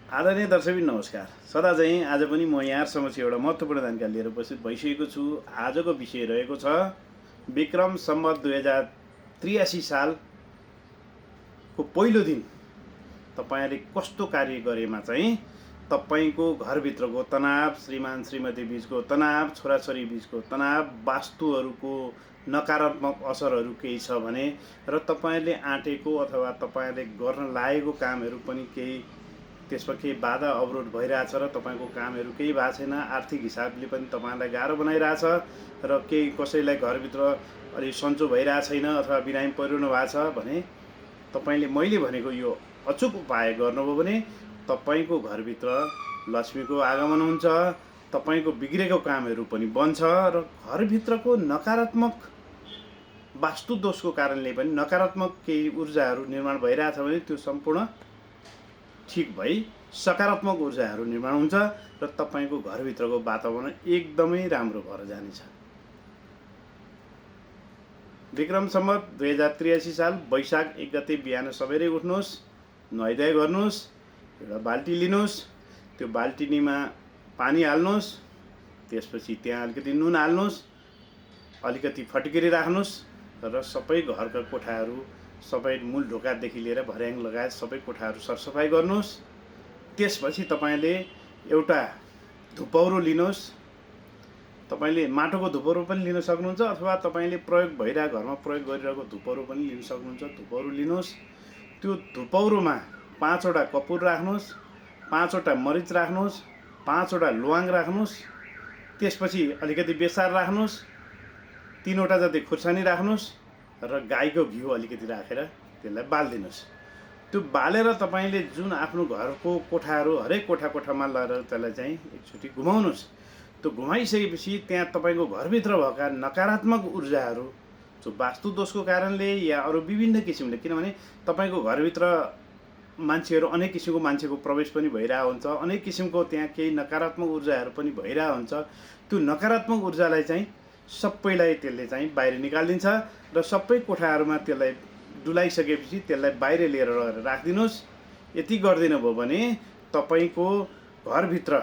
आदरणीय दर्शकबिन नमस्कार। सदा चाहिँ आज पनि म यहाँ समक्ष एउटा महत्त्वपूर्ण जानकारी लिएर उपस्थित भइसकेको छु। आजको विषय रहेको छ विक्रम सम्वत 2083 सालको पहिलो दिन तपाईले कस्तो कार्य गरेमा चाहिँ तपाईको घरभित्रको तनाव, श्रीमान श्रीमती बीचको तनाव, छोराछोरी बीचको तनाव, वास्तुहरूको नकारात्मक असरहरू केही छ भने र तपाईले आँटेको अथवा तपाईले गर्न लागेको कामहरू पनि केही त्यसमा केही बाधा अवरोध भइरहेछ र तपाईको कामहरू केही भएको छैन, आर्थिक हिसाबले पनि तपाईलाई गाह्रो बनाइरहेछ र केही कसैलाई घरभित्र अलि सन्चो भइरहेको छैन अथवा बिरामी परिरहनु भएको छ भने तपाईले मैले भनेको यो अचूक उपाय गर्नुभयो भने तपाईको घरभित्र लक्ष्मीको आगमन हुन्छ, तपाईको बिग्रेको कामहरू पनि बन्छ र घरभित्रको नकारात्मक वास्तु दोषको कारणले पनि नकारात्मक केही ऊर्जाहरू निर्माण भइरहेछ भने त्यो सम्पूर्ण ठीक भई सकारात्मक ऊर्जाहरू निर्माण हुन्छ र तपाईको घरभित्रको वातावरण एकदमै राम्रो भएर जानेछ। विक्रम सम्वत 2083 साल वैशाख 1 गते बिहान सबेरै उठ्नुहोस्, नुहाइधुवाइ गर्नुहोस्, एउटा बाल्टी लिनुहोस्, त्यो बाल्टिनीमा पानी हाल्नुहोस्, त्यसपछि त्यहाँ अलिकति नुन हाल्नुहोस्, अलिकति फटकिरी राख्नुहोस् र सबै घरका कोठाहरू सबै मूल ढोकादेखि लिएर भर्याङ लगायत सबै कोठाहरू सरसफाइ गर्नुहोस्। त्यसपछि तपाईले एउटा धुपौरो लिनुहोस्, तपाईले माटोको धुपौरो पनि लिन सक्नुहुन्छ अथवा तपाईले प्रयोग भइरहेको घरमा प्रयोग गरिरहेको धुपौरो पनि लिन सक्नुहुन्छ। धुपौरो लिनुहोस्, त्यो धुपौरोमा 5 वटा कपुर राख्नुहोस्, 5 वटा मरिच राख्नुहोस्, 5 वटा ल्वाङ राख्नुहोस्, त्यसपछि अलिकति बेसार राख्नुहोस्, 3 वटा जति खुर्सानी राख्नुहोस् र गाईको घिउ अलिकति राखेर त्यसलाई बाल्दिनुहोस्। त्यो बालेर तपाईले जुन आफ्नो घरको कोठाहरू हरेक कोठामा लगेर त्यसलाई चाहिँ एकचोटि घुमाउनुहोस्। त्यो घुमाइसकेपछि त्यहाँ तपाईको घरभित्र भएका नकारात्मक ऊर्जाहरू जो वास्तु दोषको कारणले या अरू विभिन्न किसिमले, किनभने तपाईको घरभित्र मान्छेहरू अनेक किसिमको मान्छेको प्रवेश पनि भइरहेको हुन्छ, अनेक किसिमको त्यहाँ केही नकारात्मक ऊर्जाहरू पनि भइरहेको हुन्छ। त्यो नकारात्मक ऊर्जालाई चाहिँ सबैलाई त्यसले चाहिँ बाहिर निकालिदिन्छ र सबै कोठाहरूमा त्यसलाई डुलाइसकेपछि त्यसलाई बाहिर लिएर राखिदिनुहोस्। यति गरिदिनु भयो भने तपाईको घरभित्र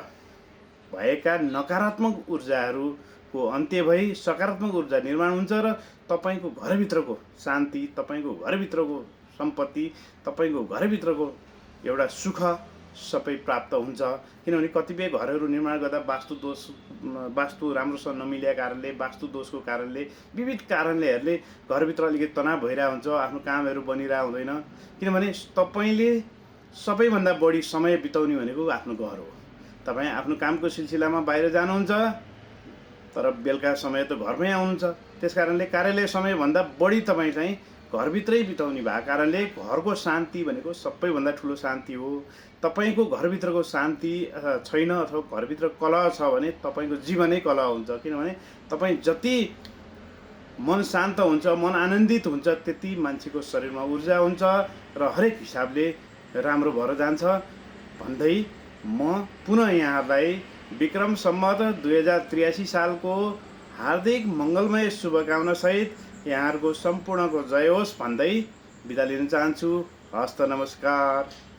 भएका नकारात्मक ऊर्जाहरूको अन्त्य भई सकारात्मक ऊर्जा निर्माण हुन्छ र तपाईको घरभित्रको शान्ति, तपाईको घरभित्रको सम्पत्ति, तपाईको घरभित्रको एउटा सुख सबै प्राप्त हुन्छ। किनभने कतिपय घरहरू निर्माण गर्दा वास्तु राम्रोसँग नमिलेको कारणले, वास्तु दोषको कारणले, विविध कारणलेहरूले घरभित्र अलिकति तनाव भइरहेको हुन्छ, आफ्नो कामहरू बनिरहेको हुँदैन। किनभने तपाईले सबैभन्दा बढी समय बिताउने भनेको आफ्नो घर हो। तपाईँ आफ्नो कामको सिलसिलामा बाहिर जानुहुन्छ तर बेलुका समय त घरमै आउनुहुन्छ। त्यसकारणले कार्यालय समयभन्दा बढी तपाईँ चाहिँ घरभित्रै बिताउने भएको कारणले घरको शान्ति भनेको सबैभन्दा ठुलो शान्ति हो। तपाईको घरभित्रको शान्ति छैन अथवा घरभित्र कलह छ भने तपाईको जीवनै कलह हुन्छ। किनभने तपाईँ जति मन शान्त हुन्छ, मन आनन्दित हुन्छ, त्यति मान्छेको शरीरमा ऊर्जा हुन्छ र हरेक हिसाबले राम्रो भएर जान्छ भन्दै म पुनः यहाँलाई विक्रम सम्वत 2083 सालको हार्दिक मङ्गलमय शुभकामना सहित यहाँहरूको सम्पूर्णको जय होस् भन्दै बिदा लिन चाहन्छु। हस्त नमस्कार।